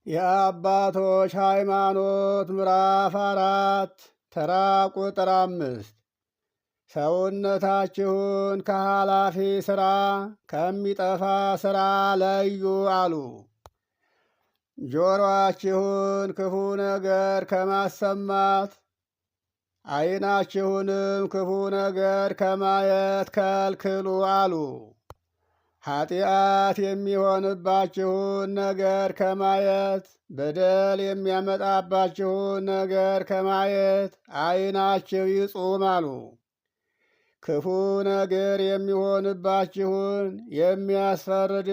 የአባቶች ሃይማኖት ምዕራፍ 4 ተራ ቁጥር 5። ሰውነታችሁን ከኃላፊ ሥራ ከሚጠፋ ሥራ ለዩ አሉ። ጆሮአችሁን ክፉ ነገር ከማሰማት ዓይናችሁንም ክፉ ነገር ከማየት ከልክሉ አሉ። ኃጢአት የሚሆንባችሁን ነገር ከማየት በደል የሚያመጣባችሁን ነገር ከማየት ዓይናችሁ ይጹም አሉ። ክፉ ነገር የሚሆንባችሁን የሚያስፈርድባችሁን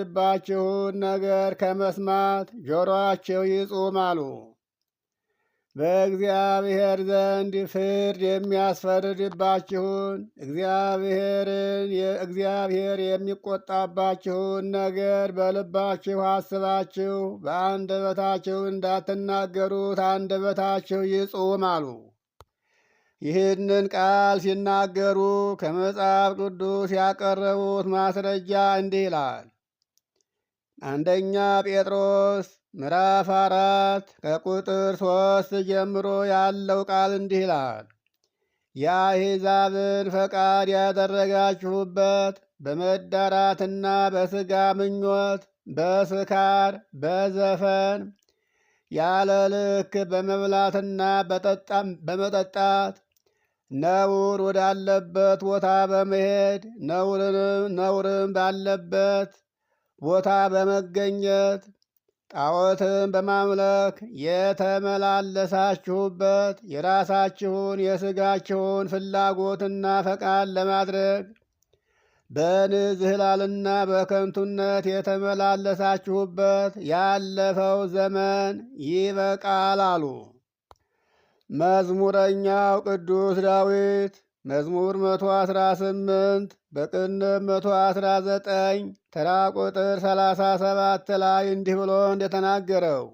ነገር ከመስማት ጆሮአችሁ ይጹም አሉ። በእግዚአብሔር ዘንድ ፍርድ የሚያስፈርድባችሁን እግዚአብሔርን እግዚአብሔር የሚቆጣባችሁን ነገር በልባችሁ አስባችሁ በአንደበታችሁ እንዳትናገሩት አንደበታችሁ ይጹም አሉ። ይህንን ቃል ሲናገሩ ከመጽሐፍ ቅዱስ ያቀረቡት ማስረጃ እንዲህ ይላል። አንደኛ ጴጥሮስ ምዕራፍ 4 ከቁጥር 3 ጀምሮ ያለው ቃል እንዲህ ይላል። የአሕዛብን ፈቃድ ያደረጋችሁበት በመዳራትና በሥጋ ምኞት፣ በስካር፣ በዘፈን፣ ያለ ልክ በመብላትና በመጠጣት ነውር ወዳለበት ቦታ በመሄድ ነውርም ባለበት ቦታ በመገኘት ጣዖትን በማምለክ የተመላለሳችሁበት የራሳችሁን የሥጋችሁን ፍላጎትና ፈቃድ ለማድረግ በንዝህላልና በከንቱነት የተመላለሳችሁበት ያለፈው ዘመን ይበቃል አሉ። መዝሙረኛው ቅዱስ ዳዊት መዝሙር 118 በቅንፍ 119 ተራ ቁጥር 37 ላይ እንዲህ ብሎ እንደተናገረው፣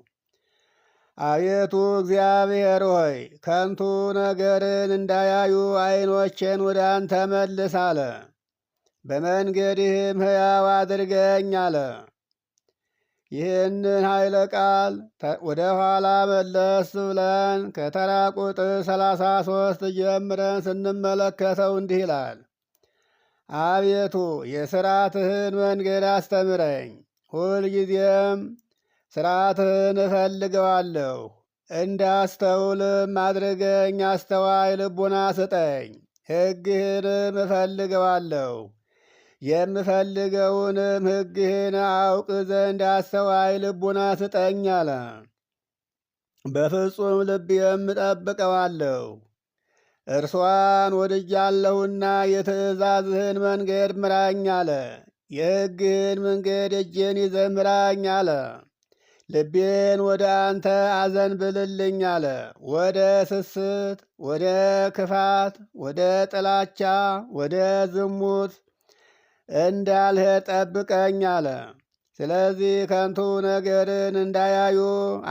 አቤቱ እግዚአብሔር ሆይ፣ ከንቱ ነገርን እንዳያዩ ዓይኖቼን ወደ አንተ መልስ አለ። በመንገድህም ሕያው አድርገኝ አለ። ይህንን ኃይለ ቃል ወደ ኋላ መለስ ብለን ከተራ ቁጥር 33 ጀምረን ስንመለከተው እንዲህ ይላል። አቤቱ፣ የሥርዓትህን መንገድ አስተምረኝ፣ ሁልጊዜም ሥርዓትህን እፈልገዋለሁ። እንዳስተውልም አድርገኝ፣ አስተዋይ ልቡና ስጠኝ፣ ሕግህንም እፈልገዋለሁ። የምፈልገውንም ሕግህን አውቅ ዘንድ አስተዋይ ልቡና ስጠኝ አለ። በፍጹም ልብ የምጠብቀዋለሁ። እርሷን ወድጃለሁና የትእዛዝህን መንገድ ምራኝ አለ። የሕግህን መንገድ እጄን ይዘህ ምራኝ አለ። ልቤን ወደ አንተ አዘንብልልኝ አለ። ወደ ስስት፣ ወደ ክፋት፣ ወደ ጥላቻ፣ ወደ ዝሙት እንዳልሄድ ጠብቀኝ አለ። ስለዚህ ከንቱ ነገርን እንዳያዩ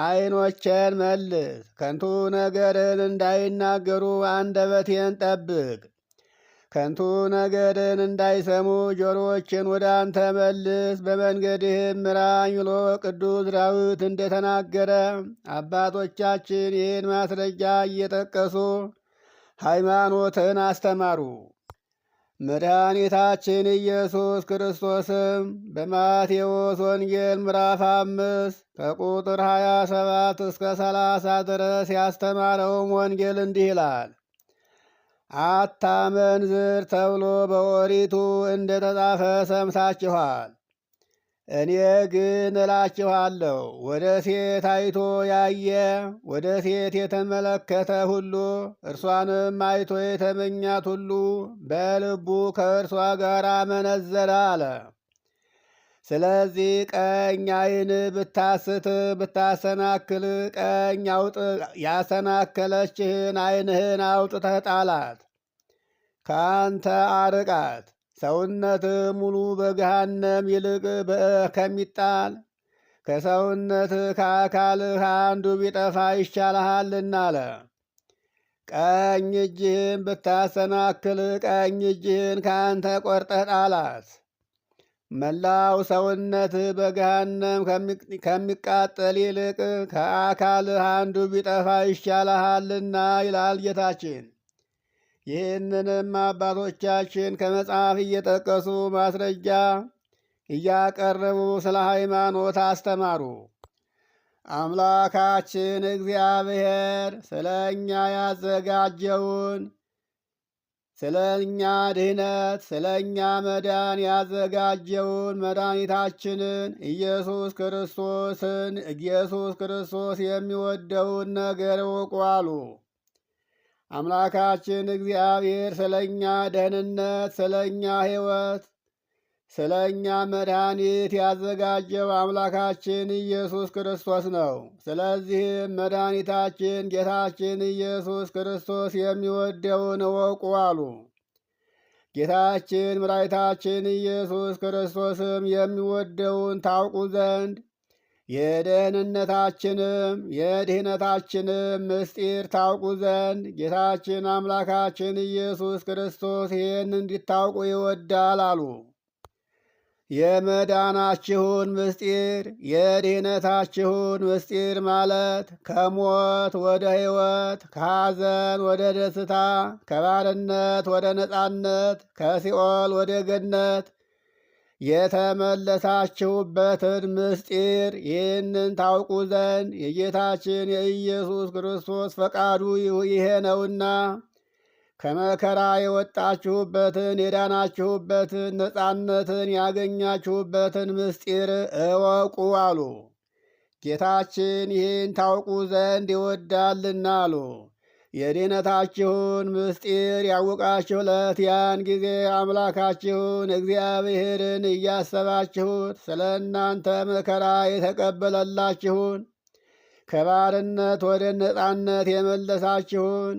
ዓይኖቼን መልስ፣ ከንቱ ነገርን እንዳይናገሩ አንደበቴን ጠብቅ። ከንቱ ነገርን እንዳይሰሙ ጆሮዎችን ወደ አንተ መልስ፣ በመንገድህም ምራኝ ብሎ ቅዱስ ዳዊት እንደተናገረ አባቶቻችን ይህን ማስረጃ እየጠቀሱ ሃይማኖትን አስተማሩ። መድኃኒታችን ኢየሱስ ክርስቶስም በማቴዎስ ወንጌል ምዕራፍ 5 ከቁጥር 27 እስከ 30 ድረስ ያስተማረውም ወንጌል እንዲህ ይላል። አታመንዝር ተብሎ በኦሪቱ እንደተጻፈ ሰምታችኋል። እኔ ግን እላችኋለሁ፣ ወደ ሴት አይቶ ያየ፣ ወደ ሴት የተመለከተ ሁሉ፣ እርሷንም አይቶ የተመኛት ሁሉ በልቡ ከእርሷ ጋር አመነዘረ አለ። ስለዚህ ቀኝ ዓይን ብታስት ብታሰናክል ቀኝ ያሰናከለችህን ዓይንህን አውጥተህ ጣላት፣ ከአንተ አርቃት። ሰውነት ሙሉ በገሃነም ይልቅ ከሚጣል ከሰውነት ከአካልህ አንዱ ቢጠፋ ይሻልሃልና አለ። ቀኝ እጅህን ብታሰናክል ቀኝ እጅህን ከአንተ ቆርጠህ ጣላት። መላው ሰውነትህ በገሃነም ከሚቃጠል ይልቅ ከአካልህ አንዱ ቢጠፋ ይሻልሃልና ይላል ጌታችን። ይህንንም አባቶቻችን ከመጽሐፍ እየጠቀሱ ማስረጃ እያቀረቡ ስለ ሃይማኖት አስተማሩ። አምላካችን እግዚአብሔር ስለ እኛ ያዘጋጀውን ስለ እኛ ድህነት ስለ እኛ መዳን ያዘጋጀውን መድኃኒታችንን ኢየሱስ ክርስቶስን ኢየሱስ ክርስቶስ የሚወደውን ነገር እወቁ አሉ። አምላካችን እግዚአብሔር ስለ እኛ ደህንነት፣ ስለ እኛ ሕይወት፣ ስለ እኛ መድኃኒት ያዘጋጀው አምላካችን ኢየሱስ ክርስቶስ ነው። ስለዚህም መድኃኒታችን ጌታችን ኢየሱስ ክርስቶስ የሚወደውን እወቁ አሉ። ጌታችን መድኃኒታችን ኢየሱስ ክርስቶስም የሚወደውን ታውቁ ዘንድ የደህንነታችንም የድህነታችንም ምስጢር ታውቁ ዘንድ ጌታችን አምላካችን ኢየሱስ ክርስቶስ ይህን እንዲታውቁ ይወዳል አሉ። የመዳናችሁን ምስጢር የድህነታችሁን ምስጢር ማለት ከሞት ወደ ሕይወት፣ ከሐዘን ወደ ደስታ፣ ከባርነት ወደ ነፃነት፣ ከሲኦል ወደ ገነት የተመለሳችሁበትን ምስጢር ይህንን ታውቁ ዘንድ የጌታችን የኢየሱስ ክርስቶስ ፈቃዱ ይሄ ነውና ከመከራ የወጣችሁበትን የዳናችሁበትን ነፃነትን ያገኛችሁበትን ምስጢር እወቁ አሉ። ጌታችን ይህን ታውቁ ዘንድ ይወዳልና አሉ። የድኅነታችሁን ምስጢር ያወቃችሁ ዕለት ያን ጊዜ አምላካችሁን እግዚአብሔርን እያሰባችሁት ስለ እናንተ መከራ የተቀበለላችሁን ከባርነት ወደ ነፃነት የመለሳችሁን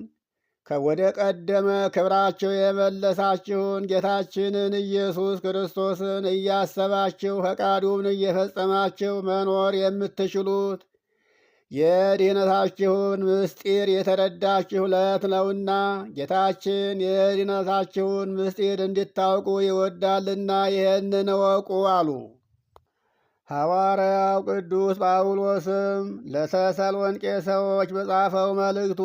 ወደ ቀደመ ክብራችሁ የመለሳችሁን ጌታችንን ኢየሱስ ክርስቶስን እያሰባችሁ ፈቃዱን እየፈጸማችሁ መኖር የምትችሉት የድኅነታችሁን ምስጢር የተረዳችሁ ዕለት ነውና ጌታችን የድኅነታችሁን ምስጢር እንድታውቁ ይወዳልና ይህንን እወቁ አሉ። ሐዋርያው ቅዱስ ጳውሎስም ለተሰሎንቄ ሰዎች በጻፈው መልእክቱ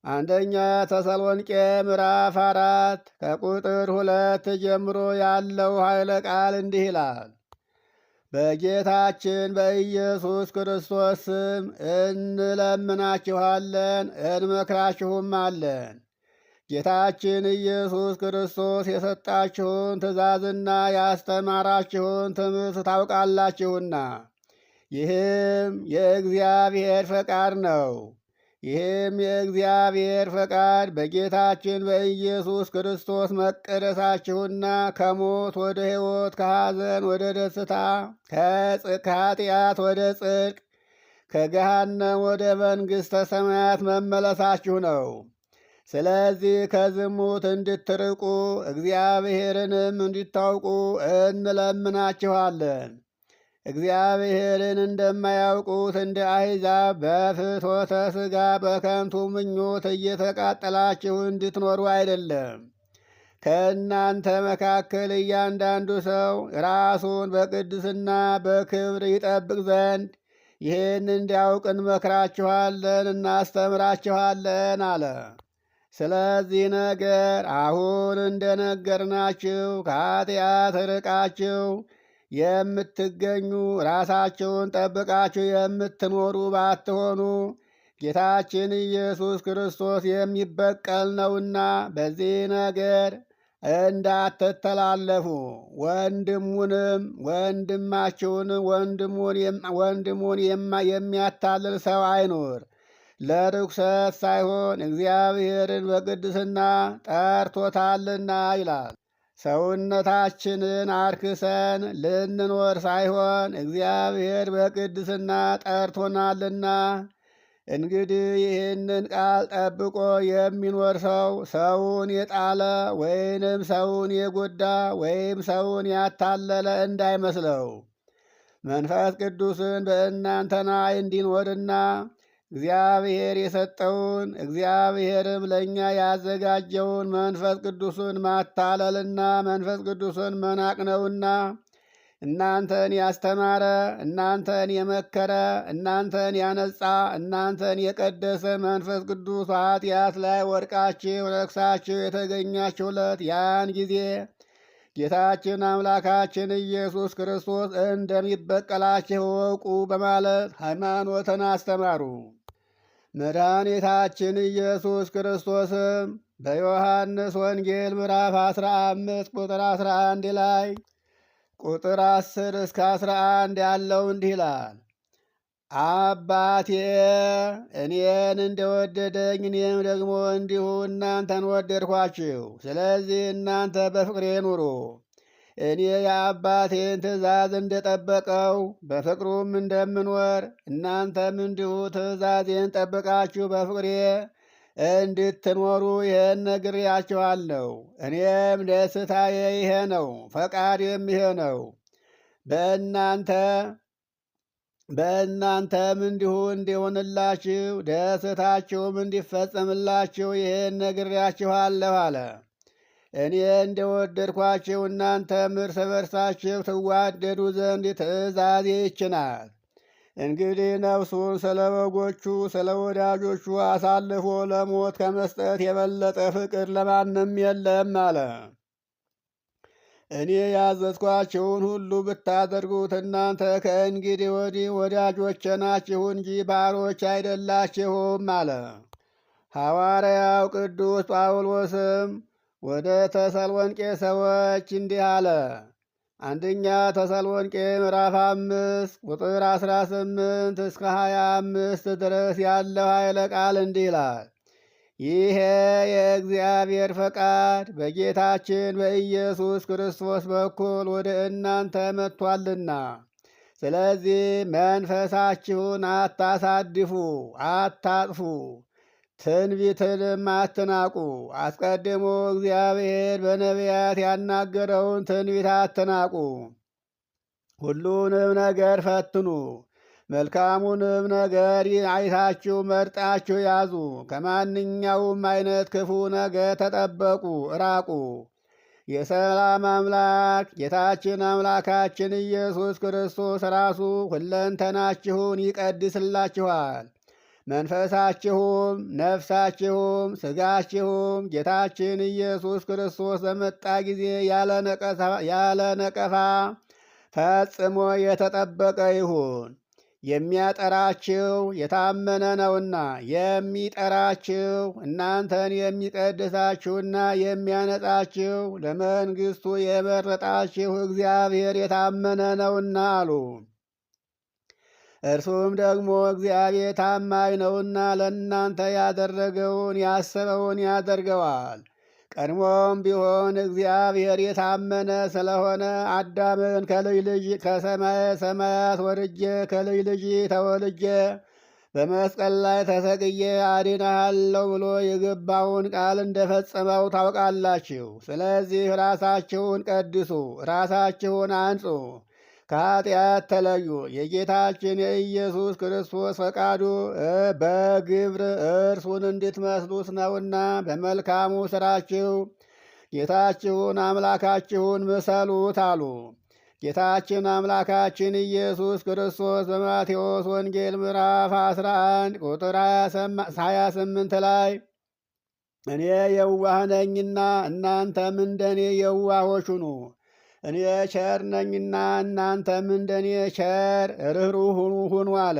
አንደኛ ተሰሎንቄ ምዕራፍ 4 ከቁጥር 2 ጀምሮ ያለው ኃይለ ቃል እንዲህ ይላል። በጌታችን በኢየሱስ ክርስቶስ ስም እንለምናችኋለን እንመክራችሁማለን። ጌታችን ኢየሱስ ክርስቶስ የሰጣችሁን ትእዛዝና ያስተማራችሁን ትምህርት ታውቃላችሁና ይህም የእግዚአብሔር ፈቃድ ነው። ይህም የእግዚአብሔር ፈቃድ በጌታችን በኢየሱስ ክርስቶስ መቀደሳችሁና ከሞት ወደ ሕይወት፣ ከሐዘን ወደ ደስታ፣ ከኃጢአት ወደ ጽድቅ፣ ከገሃነም ወደ መንግሥተ ሰማያት መመለሳችሁ ነው። ስለዚህ ከዝሙት እንድትርቁ እግዚአብሔርንም እንድታውቁ እንለምናችኋለን። እግዚአብሔርን እንደማያውቁት እንደ አሕዛብ በፍትወተ ሥጋ በከንቱ ምኞት እየተቃጠላችሁ እንድትኖሩ አይደለም። ከእናንተ መካከል እያንዳንዱ ሰው ራሱን በቅድስና በክብር ይጠብቅ ዘንድ ይህን እንዲያውቅ እንመክራችኋለን፣ እናስተምራችኋለን አለ። ስለዚህ ነገር አሁን እንደነገርናችሁ ከኃጢአት ርቃችሁ የምትገኙ ራሳችሁን ጠብቃችሁ የምትኖሩ ባትሆኑ ጌታችን ኢየሱስ ክርስቶስ የሚበቀል ነውና በዚህ ነገር እንዳትተላለፉ። ወንድሙንም ወንድማችሁን ወንድሙን የሚያታልል ሰው አይኑር፣ ለርኩሰት ሳይሆን እግዚአብሔርን በቅድስና ጠርቶታልና ይላል። ሰውነታችንን አርክሰን ልንኖር ሳይሆን እግዚአብሔር በቅድስና ጠርቶናልና። እንግዲህ ይህንን ቃል ጠብቆ የሚኖር ሰው ሰውን የጣለ ወይንም ሰውን የጎዳ ወይም ሰውን ያታለለ እንዳይመስለው መንፈስ ቅዱስን በእናንተና እንዲኖርና እግዚአብሔር የሰጠውን እግዚአብሔርም ለእኛ ያዘጋጀውን መንፈስ ቅዱስን ማታለልና መንፈስ ቅዱስን መናቅ ነውና እናንተን ያስተማረ፣ እናንተን የመከረ፣ እናንተን ያነጻ፣ እናንተን የቀደሰ መንፈስ ቅዱስ ኃጢአት ላይ ወድቃችሁ ረክሳችሁ የተገኛችሁለት ያን ጊዜ ጌታችን አምላካችን ኢየሱስ ክርስቶስ እንደሚበቀላችሁ እወቁ በማለት ሃይማኖትን አስተማሩ። መድኃኒታችን ኢየሱስ ክርስቶስም በዮሐንስ ወንጌል ምዕራፍ 15 ቁጥር 11 ላይ ቁጥር 10 እስከ 11 ያለው እንዲህ ይላል። አባቴ እኔን እንደወደደኝ እኔም ደግሞ እንዲሁ እናንተን ወደድኳችሁ። ስለዚህ እናንተ በፍቅሬ ኑሩ። እኔ የአባቴን ትእዛዝ እንደጠበቀው በፍቅሩም እንደምኖር እናንተም እንዲሁ ትእዛዜን ጠብቃችሁ በፍቅሬ እንድትኖሩ ይህን ነግሬአችኋለሁ። እኔም ደስታዬ ይሄ ነው፣ ፈቃዴም ይሄ ነው። በእናንተ በእናንተም እንዲሁ እንዲሆንላችሁ ደስታችሁም እንዲፈጸምላችሁ ይህን ነግሬአችኋለሁ አለ። እኔ እንደወደድኳችሁ እናንተም እርስ በርሳችሁ ትዋደዱ ዘንድ ትእዛዜ ይህች ናት። እንግዲህ ነፍሱን ስለ በጎቹ ስለ ወዳጆቹ አሳልፎ ለሞት ከመስጠት የበለጠ ፍቅር ለማንም የለም አለ። እኔ ያዘዝኳችሁን ሁሉ ብታደርጉት እናንተ ከእንግዲህ ወዲህ ወዳጆቼ ናችሁ እንጂ ባሮች አይደላችሁም አለ። ሐዋርያው ቅዱስ ጳውሎስም ወደ ተሰሎንቄ ሰዎች እንዲህ አለ። አንደኛ ተሰሎንቄ ምዕራፍ 5 ቁጥር 18 እስከ 25 ድረስ ያለው ኃይለ ቃል እንዲህ ይላል። ይሄ የእግዚአብሔር ፈቃድ በጌታችን በኢየሱስ ክርስቶስ በኩል ወደ እናንተ መጥቷልና፣ ስለዚህ መንፈሳችሁን አታሳድፉ፣ አታጥፉ፣ ትንቢትንም አትናቁ። አስቀድሞ እግዚአብሔር በነቢያት ያናገረውን ትንቢት አትናቁ። ሁሉንም ነገር ፈትኑ፣ መልካሙንም ነገር አይታችሁ መርጣችሁ ያዙ። ከማንኛውም አይነት ክፉ ነገር ተጠበቁ፣ ራቁ። የሰላም አምላክ ጌታችን አምላካችን ኢየሱስ ክርስቶስ ራሱ ሁለንተናችሁን ይቀድስላችኋል። መንፈሳችሁም ነፍሳችሁም ስጋችሁም ጌታችን ኢየሱስ ክርስቶስ በመጣ ጊዜ ያለ ነቀፋ ፈጽሞ የተጠበቀ ይሁን። የሚያጠራችሁ የታመነ ነውና የሚጠራችሁ እናንተን የሚቀድሳችሁና የሚያነጻችሁ ለመንግሥቱ የመረጣችሁ እግዚአብሔር የታመነ ነውና አሉ። እርሱም ደግሞ እግዚአብሔር ታማኝ ነውና ለእናንተ ያደረገውን ያሰበውን ያደርገዋል። ቀድሞም ቢሆን እግዚአብሔር የታመነ ስለሆነ አዳምን ከልጅ ልጅ ከሰማየ ሰማያት ወርጄ ከልጅ ልጅ ተወልጄ በመስቀል ላይ ተሰቅዬ አድንሃለሁ ብሎ የገባውን ቃል እንደፈጸመው ታውቃላችሁ። ስለዚህ ራሳችሁን ቀድሱ፣ ራሳችሁን አንጹ፣ ከኃጢአት ተለዩ። የጌታችን የኢየሱስ ክርስቶስ ፈቃዱ በግብር እርሱን እንድትመስሉት ነውና በመልካሙ ስራችሁ ጌታችሁን አምላካችሁን ምሰሉት አሉ። ጌታችን አምላካችን ኢየሱስ ክርስቶስ በማቴዎስ ወንጌል ምዕራፍ 11 ቁጥር 28 ላይ እኔ የዋህ ነኝና እናንተም እንደኔ የዋሆች ሁኑ፣ እኔ ቸር ነኝና እናንተም እንደኔ ቸር ርኅሩህ ሁኑ አለ።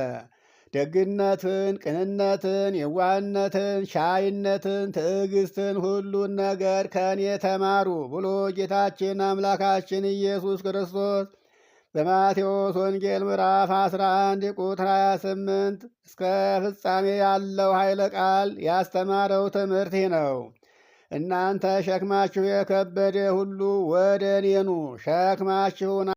ደግነትን፣ ቅንነትን፣ የዋህነትን፣ ቻይነትን፣ ትዕግስትን ሁሉን ነገር ከእኔ ተማሩ ብሎ ጌታችን አምላካችን ኢየሱስ ክርስቶስ በማቴዎስ ወንጌል ምዕራፍ 11 ቁጥር 28 እስከ ፍጻሜ ያለው ኃይለ ቃል ያስተማረው ትምህርት ይህ ነው። እናንተ ሸክማችሁ የከበደ ሁሉ ወደ እኔ ኑ፣ ሸክማችሁን